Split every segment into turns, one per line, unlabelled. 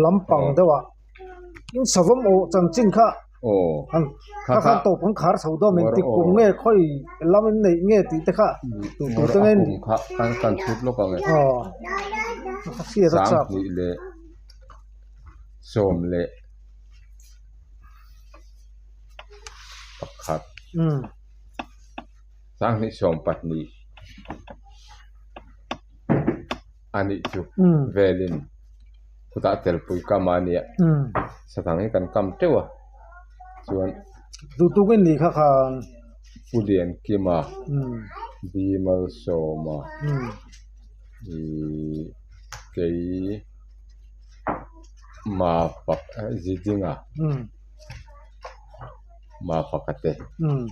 Lampang deuh ah in savawm awh chanchin kha han kha khan tawp an khar chho dawn engtik kum nge khawi lam in neih nge tih te kha duh tur te nge
kum kha kan kan chhut lawk ang e sanghnih leh sawm leh pakhat sanghnih sawm pahnih a nih chu velin khutah telpui kam a nia sathang hi kan kam teuh a chuan
duhtuk in nih kha khan
Pu Liankima Bimalsawma ihh kei Mapak Zidinga Mafaka te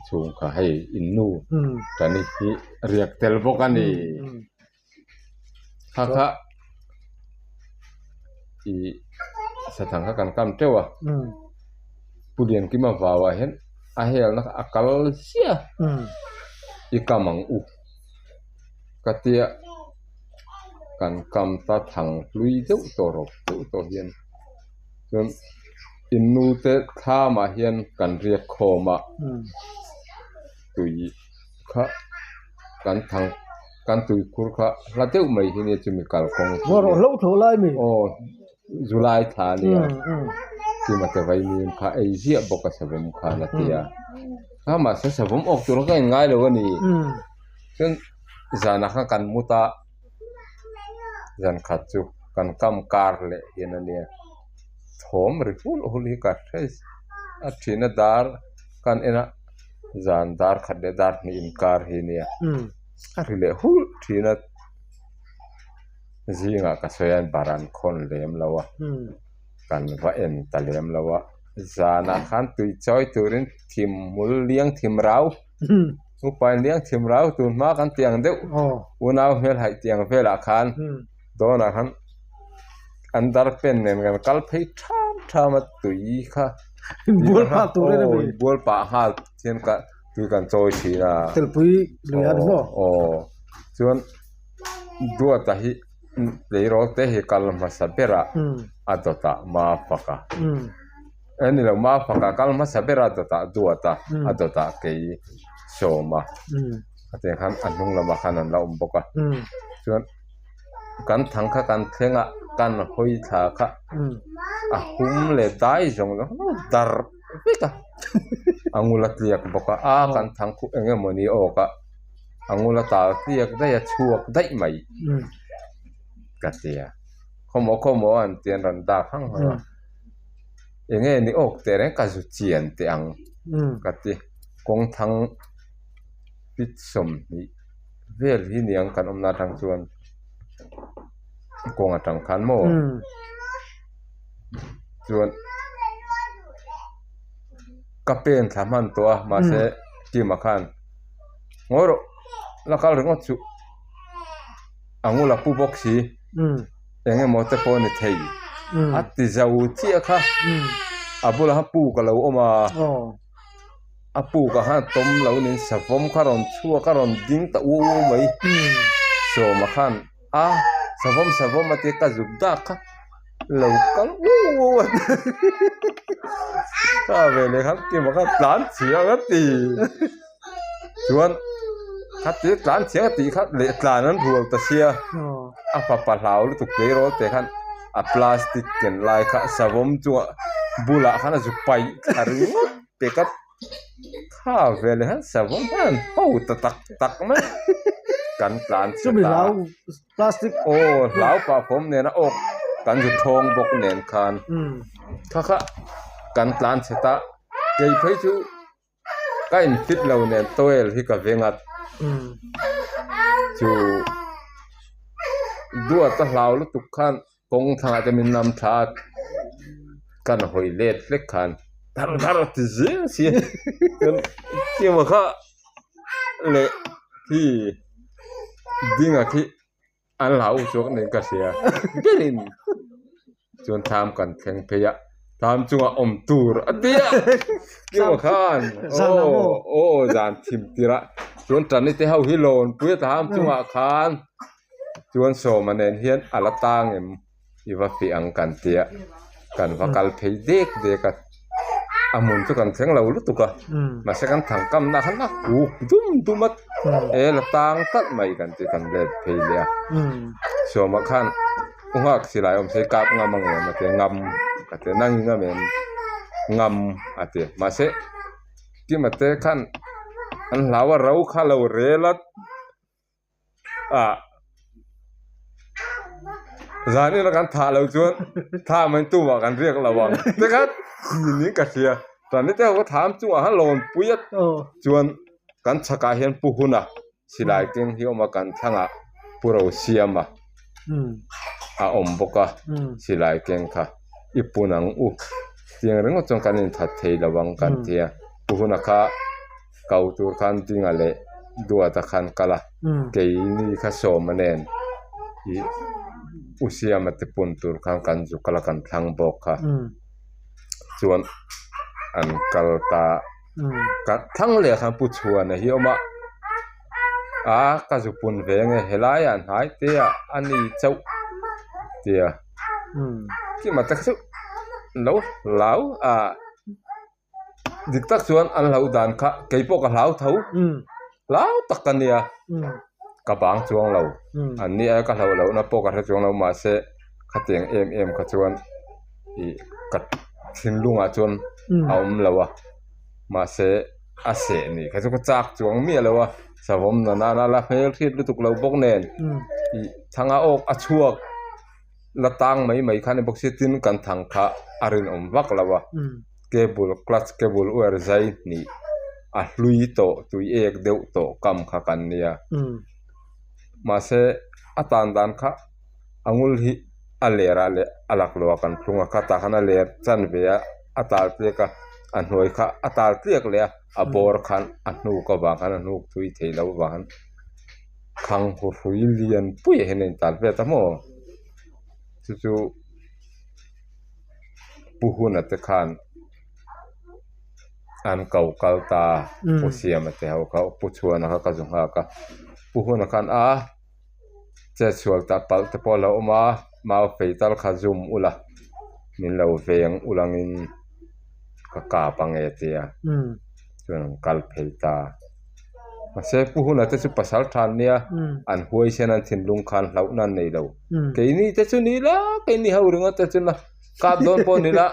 chhung kha hei innu tani hi riak tel bawk a ni. Kha kha ih sathang kha kan kam teuh a Pu Liankima vauah hian a helna kha a kal ziah i kam ang u ka tia kan kam ta thang hlui deuh tawh rawp deuh tawh hian chuan in nu te thlamah hian kan riak khawm a tui kha kan thang kan tui khur kha hla deuh mai hi nia chumi kalkawng chu
Ruah hlo tho lai mi
aw July thla ania chumi te vaimim kha ei ziah bawk a savawm khan a tia kha mahse savawm awk tur kha ka inngai lo a ni chuan zanah khan kan mut a zan khat chu kan kam kar leh hian a nia thawm ri hul hul hi ka hre a thina dar kan en a. Zan dar khat leh dar hnih inkar hi nia a ri leh hul thin a zingah ka sawi a bar an khawn lem lo a kan va en ta lem lo a zanah khan tui chawi turin thim hmul liang thim rau upain liang thim rau tun hma kan tih ang deuh unau hmel haih tih ang velah khan dawnah khan an dar pen nen kan kal phei tham tham a tui kha.
Bual pah tur en a ni.
Bual pah nghal hian ka tui kan chawi thin a.
Telpui lui a ni maw?
Aw chuan Duata hi tleirawl te hi kal hmasa ber a a dawtah Mafaka a ni lo Mafaka kal hmasa ber a dawtah Duata a dawtah kei Sawma a tiang khan a hnung lamah khan an la awm bawk a chuan. Kan thang kha kan thleng a kan hawi thla kha a hum leh dai zawng zawng lo dar vek a a ngul a tliak bawk a a kan thang khu eng emaw ni awk a a ngul a tal tliak daih a chhuak daih mai ka ti a khawmaw khawmaw an ti an rawn dak hang hang a eng nge ni awk teh reng ka zu chian teh ang ka ti kawng thang pit sawmhnih. Vel hi niang kan awmna atang chuan kawng atang khan maw chuan ka pen thla hman tawh a mahse team ah khan ngawi rawh la kal ringawt chu a ngula pu bawk si eng emaw te pawh a ni thei a ti zo chiah kha a bulah khan puk a lo awm a. A puk ah khan tawm lo niin savawm kha rawn chhuak a rawn ding ta u u mai sawma khan a savawm savawm a tia ka zuk dak kha lo kal u u a ti kha veleh khan kima khan tlan chhiang a ti chuan khatia tlan chhiang a tih kha leh tlan an rual ta sia a fapa hlau lutuk tleirawl te khan a plastic ken lai kha savawm chungah bulah khan a zu paih thla ringawt. Pek a kha ve leh hian savawm hian ho ta tak tak mai kan tlan chhe
Chumi
ta
hlau plastic
aw hlau pah fawm nena awk kan zu thawng bawk nen khan kha kha kan tlan chhe ta kei phei chu ka in fit lo nen towel hi ka veng a chu duat a hlau lutuk khan. Kawng thlangah te min lam thla a, kan hawi let hlek khan dar dar a ti zel si a, chuan Kima kha leh khi dinga khi an hlau chuak nen ka hria berin chuan thlam kan thleng phei a, thlam chungah awm tur a ti a Kima khan aw aw zan thim tirh a chuan tani te ho hi lawn pui a thlam chungah khan. Chuan Sawma nen hian a la tang em i va fih ang kan tia. Kan va kal phei dek dek a, a hmun chu kan thleng lo lutuk a, mahse kan thang kamna khan a kuk dum dum a, e la tang talh mai kan ti kan let phei leh a. Sawma khan u nghak silai awm se kap ngam ang em a ti a, ngam a ti a, nang i ngam em? Ngam a ti a, mahse Kima te khan an hlau a ro kha lo rel a. Ah zan ina kan thah loh chuan thla mai tumah kan riak lo ang te kha niin ka hria chuan ni te ho thlam chungah khan lawn pui a chuan kan chhakah hian pu huna silai keng hi a awm a kan thlangah pu Rosiama a awm bawk a silai keng kha i pun ang u tiang ringawt chuan kan inthat thei lo ang kan ti a pu huna kha. Kau tur khan Dinga leh Duata khan kal a, keini kha Sawma nen ih U Siama te pun tur khan kan zu kal a kan thlang bawk kha. Chuan an kal ta ka thlang leh khan Pu Chhuana hi a awm a, a ka zu pun ve nge helaiah hnai te ah a ni chauh tia kima te kha chu lo hlau a. Dik tak chuan an hlauh dan kha kei pawh ka hlau tho, hlau tak ka nia, ka bang chuang lo, an ni aia ka hlauh lohna pawh ka hre chuang lo mahse khatiang em em kha chuan ih ka thinlungah chuan a awm lo a, mahse a seh nih kha chu ka chak chuang miah lo a, savawm nana la hmel hriat lutuk lo bawk nen ih thanga awk a chhuak. La tang mai mai kha a ni bawk sia tin kan thang kha a rinawm vak lo a cable clutch cable wire zai hnih a hlui tawh tui ek deuh tawh kam kha kan nia mahse a tan dan kha a ngul hi a ler ah leh a laklawh ah kan thlung a khatah khan a ler chan ve a a tal tliak a a hnuai kha a tal tliak leh a a bawr khan a hnuk avang khan a hnuk thui theih loh avang khan. Thang hrui lian pui ah hian a intan vel ta maw chu chu pu huna te khan an ko kal ta pu siama te ho kha pu chhuana kha ka zu nghak a pu huna khan a chetsual ta palh te pawh a lo awm a mau fei tal kha zum ula min lo veng ulangin ka kap ange a ti a chuan an kal phei ta. Mahse pu huna te chu pasal tha an nia an huaisen an thinlung khan hlauhna an nei lo keini te chu ni la keini ho ringawt te chu na kap dawn pawh ni la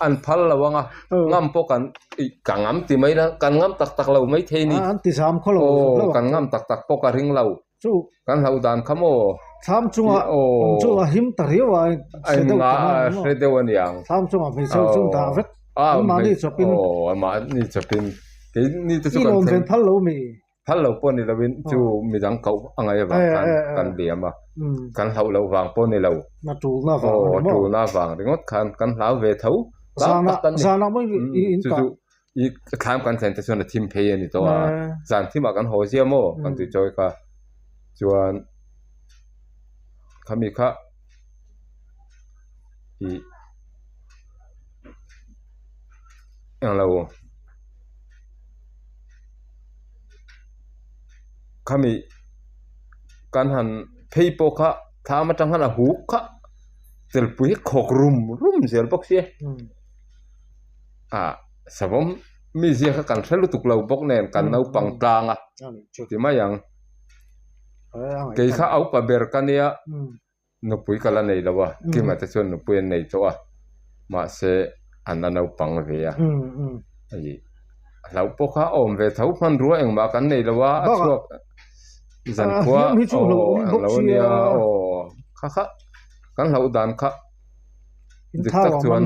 an phal lo ang a ngam pawh kan ih ka ngam ti mai la kan ngam tak tak lo mai thei ni
an ti zam khaw lo
aw kan ngam tak tak pawh ka ring lo
chu
kan hlauh dan kha maw
thlam chunga awm chu a him ta riau a
hre deuh ta hre deuh a niang
thlam chunga hmeichhe chu dah vek Anmahni chawpin.
Aw, anmahni chawpin. Keini te chu kan
thleng. I lawm ven phal lo mi?
Phal lo pawh ni lovin chu midang koh a ngaih avang khan kan liam a. Kan hlauh loh vang pawh ni lo.
A tulna vang
a ni maw? Aw, a tulna vang ringawt khan kan hlau ve tho.
Zana, zana mawi in
kah. Chu chu i thlam kan thlen te chuan a thim phei a ni tawh a. Zan thimah kan haw zia maw? Kan tui chawi kha. Chuan khami kha ih. Englo khami kan han phei pawh kha thlam atang khan a huk kha telpui hi khawk rum rum zel bawk sia ah savawm mi zia kha kan hre lutuk lo bawk nen kan naupang tlang a ti mai ang kei kha a upa ber ka nia. Nupui ka la nei lo a, Kima te chuan nupui an nei tawh a, mahse an la naupang ve a, hei hlauh pawh kha a awm ve tho hmanrua engmah kan nei lo a, a chhuak zankhua aw ang lo ania aw kha kha kan hlauh dan kha dik tak chuan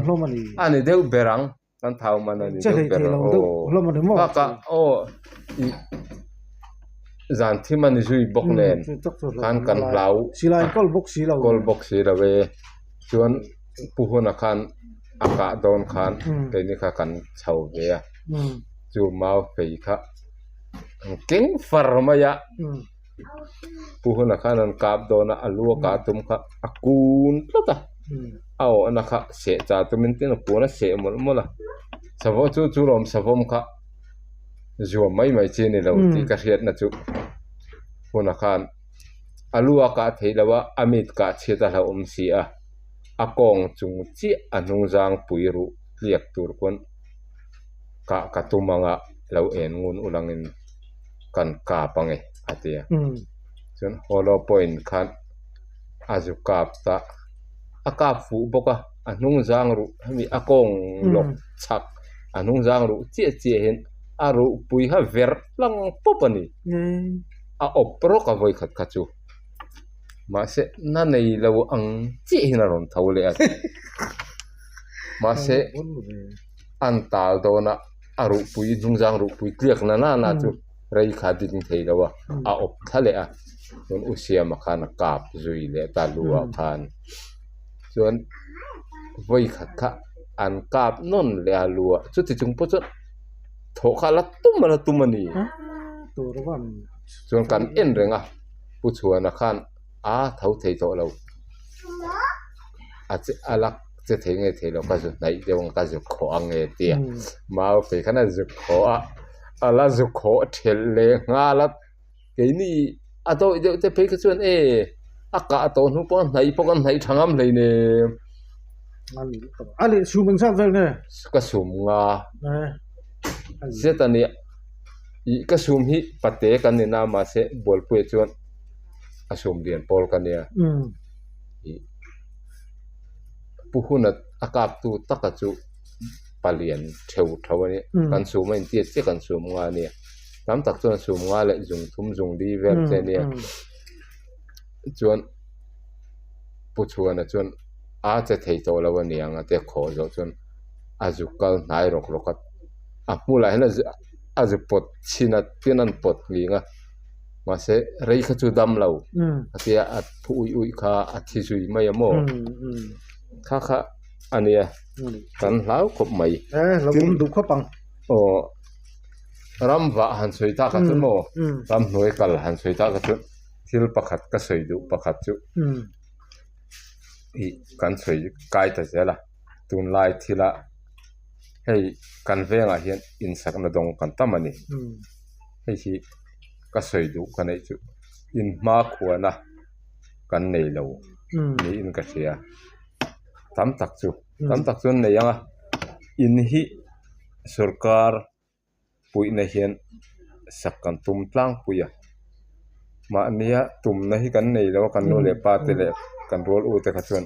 a ni deuh ber ang. Kan thau man a ni deuh ber aw bakah aw ih zan thim a ni zui bawk nen khan kan hlau kawl bawk si lo e chuan pu huna khan a kah dawn khan keini kha kan chho ve a chu mau fei kha an keng far mai a pu huna khan an kap dawn a a lu a kah tum kha a kun tlat a. A awhna kha seh chah tumin tin a puan a seh mawlh mawlh a savawm chu chu lawm savawm kha zuam mai mai chi a ni lo tih ka hriatna chu hunah khan a lu a kah theih loh a a mit kah chhiat a hlauhawm si a. A kawng chung chiah a hnungzang pui ruh tliak tur pawn kah ka tum anga lo en ngun ulangin kan kap ange a ti a. Chuan hollow point khan a zu kap ta a kap fuh bawk a a hnungzang ruh hemi a kawng lawk chhak a hnungzang ruh chiah chiah hian a ruh pui kha verh tlang pawp a ni. A awp rawk a vawikhat kha chu. Mahse na nei lo ang chiah hian a rawn tho leh a mahse an tal dawn a a ruhpui hnungzang ruhpui tliak na nana chu rei kha ding thei lo a a awp thla leh a chuan u Siama khan a kap zui leh ta lu ah khan chuan vawi khat kha an kap nawn leh a lu ah chuti chung pawh chuan thawh kha a la tum a la tum a ni chuan kan en reng a. Pu Chhuana khan a tho thei tawh lo a che a lak che thei nge thei lo ka zu hnaih deuh ang ka zu khawh ang e tia mau phei khan a zu khawh a a la zu khawh thelh leh nghal a keini a dawih deuh te phei kha chuan e a kah tawh hnu pawh a hnaih pawh kan hnaih tha ngam hleinem
a leh sum engzat vel nge
ka sum nga zet a nia. Ih ka sum hi pate kan ni na mahse bualpuia chuan a sum lian pawl ka nia ih pu huna a kap tu taka chu palian theu tho a nia kan sum a intiat chiah kan sum nga ania tam tak chuan sum nga leh zung thum zung li vel te ania chuan pu chhuana chuan a che thei tawh lo aniang a tia khawh zawh chuan a zu kal hnai rawk rawk a. A hmulah hian a zu pawt chhin a tin an pawt nghing a mahse rei kha chu dam lo a tia a thu uih uih kha a thi zui mai a maw kha kha a nia kan hlau khawp mai tin aw ram vah han sawi tak ah chuan maw ramhnuai kal han sawi tak ah chuan thil pakhat ka sawi duh pakhat chu ih kan sawi kai ta zel a tunlai thil a. Hei kan vengah hian insakna dawng kan tam a ni. Hei hi ka sawi duh ka neih chu in hmakhuana kan nei lo niin ka hria. Tam tak chu tam tak chu an nei ang a in hi sorkar puihna hian sak kan tum tlangpui a mahnia tumna hi kan nei lo a kan nu leh pa te leh kan rual u te kha chuan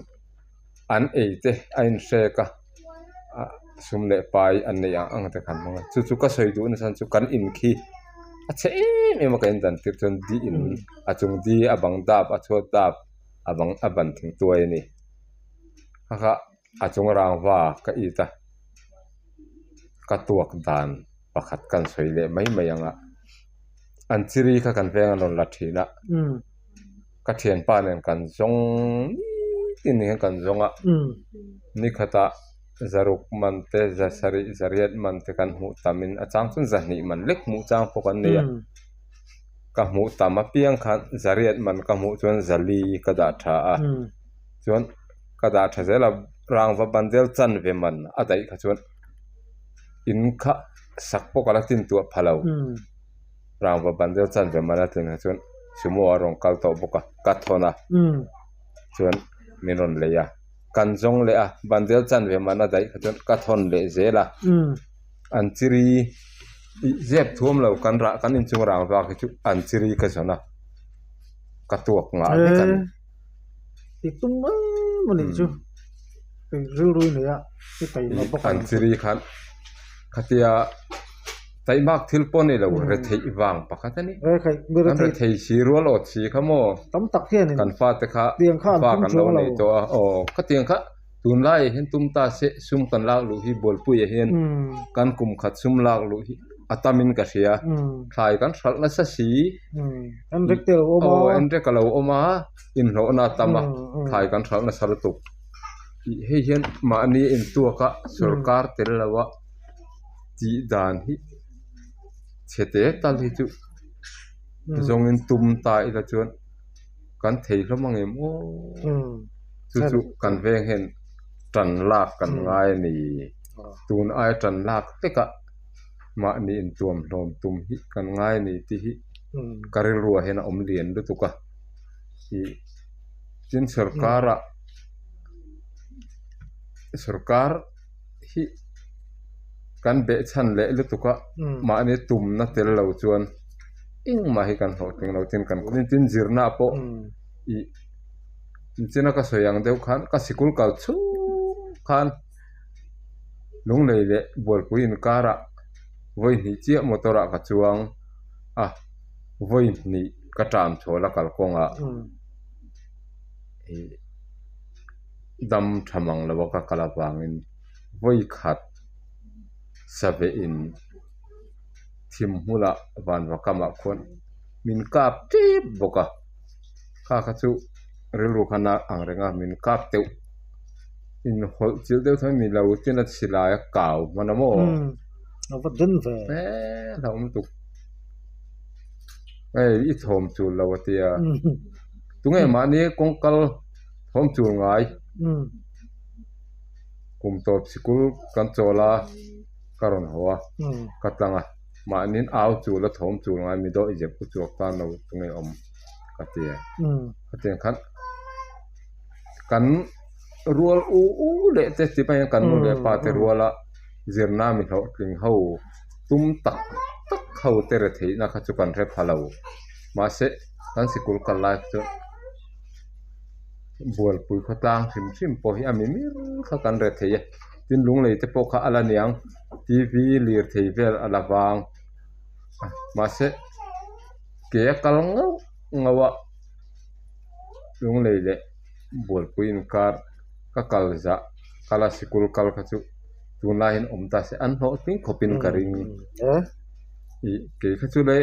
an ei te a inhrek a sum leh pai an neih ang ang te khan hmang a chu chu ka sawi duh nachhan chu kan in khi a chhe em em a kan in dan tir chuan di in a chung di a bang dap a chhuat dap a bang a ban thing tuai a ni kha kha a chung rangva ka it a ka tuak dan pakhat kan sawi leh mai mai ang a an chiri kha kan veng an rawn la thin a ka thianpa nen kan zawng nitin hian kan zawng a nikhatah zaruk man te zasarih zariat man te kan hmuh tamin a chang chuan zahnih man lek hmuh chang pawh kan nei a ka hmuh tam apiang khan zariat man ka hmuh chuan zali ka dah tha a chuan. Ka dah tha zel a rangva bandel chanve man a daih kha chuan in kha sak pawh ka la tin tuah pha lo rangva bandel chanve man a tlin kha chuan sumo a rawn kal tawh bawk a ka thawn a chuan min rawn lei a kan zawng leh a bandel chanve man a daih kha chuan ka thawn leh zel a an chiri ih zep thuam lo kan rah kan inchung rangva khi chu an chiri ka zawn a ka tuak ngah vek a ni.
I tum mai maw nih chu rilru i nei a i taima bawk
ang chiri khan khatia taimak thil pawh ni lo retheih vang pakhat a ni kan rethei si rual awt si kha maw
tam tak hian
kan fate kha fa kan lo nei tawh a aw khatiang kha tunlaiah hian tum ta se sum kan lak luh hi bualpuiah hian kan kum khat sum lak luh hi a tamin ka hria thlai kan hralh nasa si
enrek te a lo awm a
aw enrek a lo awm a inhlawhna a tam a thlai kan hralh nasa lutuk ih hei hian mahni intuak a sorkar tel lo a tih dan hi chhe te tal hi chu zawngin tum ta ila chuan kan thei hlawm ang em aw chu chu kan veng hian tan lak kan ngai a ni tun aia tan lak vek a mahni intuam hlawm tum hi kan ngai a ni tih hi ka rilruah hian a awm lian lutuk a ih tin sorkar ah. Sorkar hi kan behchhan leh lutuk a, mahni tumna tel lo chuan engmah hi kan hlawhtling lo tin kan tin zirna pawh ih china ka sawi ang deuh khan ka sikul kal chhung khan Lunglei leh Bualpui inkarah vawi hnih chiah motor ah ka chuang a, vawi hnih ka ṭam chhawl a kalkawngah ih dam tha mang lo a ka kal avangin vawi khat saveh in thim hmunah vanvakamah khuan min kap tep bawk a, kha kha chu rilru khan a ang reng a min kap teuh inhawlh chilh deuh chuan mi lo tin a silai a kau hman a maw
a va den ve
eee hlauhawm lutuk hei i thawm chul lo a tia tunge mahni kawngkal thawm chul ngai kum tawp sikul kan chawl a ka rawn haw a ka tlang a mahniin au chul a thawm chul ngai mi dawh i zep u chuak tan lo tunge awm ka ti a hetiang khan kan rual u u leh te ti mai ang kan nu leh pa te ruala zirna mi hlawhtling ho tum tak tak ho te retheihna kha chu kan hre pha lo mahse kan sikul kal lai kha chu Bualpui khawtlang hrim hrim pawh hi a mi mir kha kan re thei a tin lunglei te pawh kha a la niang t v lirthei vel a la vang mahse ke a kal ngauh ngauh a lunglei leh Bualpui inkar ka kal zah kal a sikul kal kha chu tunlai hian awm ta se an hlawhtling khawpin ka ring ih kei kha chu le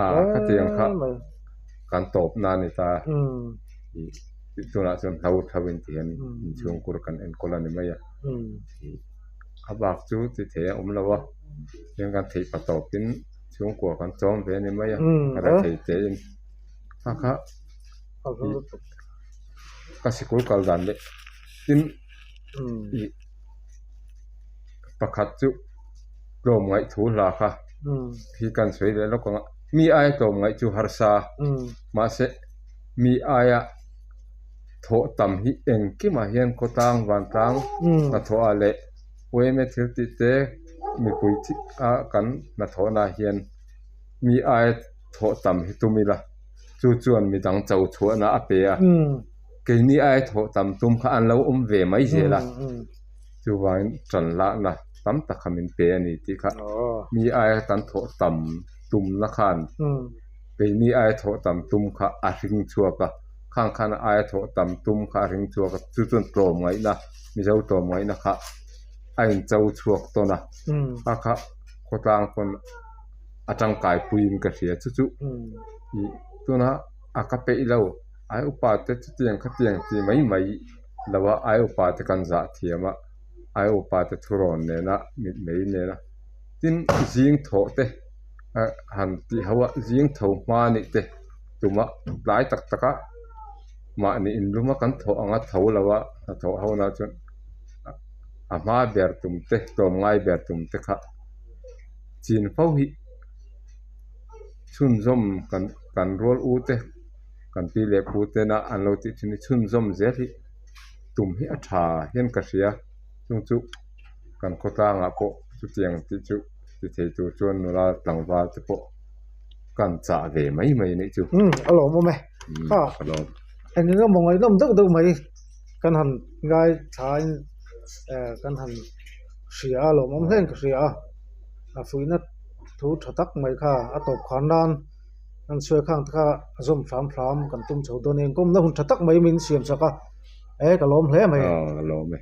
ah khatiang kha. Kan tawp na a ni ta. Ih tunah chuan hlo tho in ti hian inchhungkur kan enkawl a ni mai a. Ih a bak chu ti thei a awm lo a. Chuan kan theih pa tawpin chhungkua kan chawm ve a ni mai a. Ka la thei teh in kha kha ih ka sikul kal dan leh tin ih pakhat chu tlawmngaih thu hla kha hi kan sawi leh lawk ang a. Mi aia tlawmngaih chu harsa, mahse mi aia thawh tam hi engkimah hian khawtlang vantlang hnathawhah leh yma thil tih te mipui a kan hnathawhnaah hian mi aia thawh tam hi tum ila chu chuan midang cho chhuahna a pe a, keini aia thawh tam tum kha an lo awm ve mai zel a, chuvangin tanlakna tam tak kha min pe a ni tih kha mi aia kan thawh tam tumna khan keini aia thawh tam tum kha a hring chhuak a, khang khan aia thawh tam tum kha a hring chhuak a, chu chuan tlawm ngaihna Mizo tlawm ngaihna kha a incho chhuak tawn a, kha kha khawtlang pawn a tangkai puiin ka hria chu chu ih tuna a ka peih lo ai upa te chutiang khatiang tih mai mai lo a ai upa te kan zah thiam a. Ai upa te thurawn nena mitmei nena tin zing thawh te han tih ho a zing tho hma nih te tuma tlai tak tak a mahni inlum a kan thawh anga tho lo a hnathawh ho na chuan a hma ber tum te tlawmngai ber tum te kha chin fo hi chhunzawm kan kan rual u te kan pi leh pu tena an lo tih thin hi chhunzawm zel hi. Tum hi a tha hian ka hria chung chu kan khawtlangah pawh chutiang tih chu ti thei tur chuan nula tlangval te pawh kan chah ve mai mai a nih chu.
Umm a lawmawm e. Kha eng eng emaw ngaihnawm deuh deuh mai kan han ngai thlain kan han hria a lawmawm hlein ka hria a, a fuihna thu tha tak mai kha a tawp khan nan. An sawi khang te kha a zawm hram hram kan tum chho dawn a, inkawmna hun tha tak mai min siam chak a, e ka lawm hle mai.
Aw ka lawm e.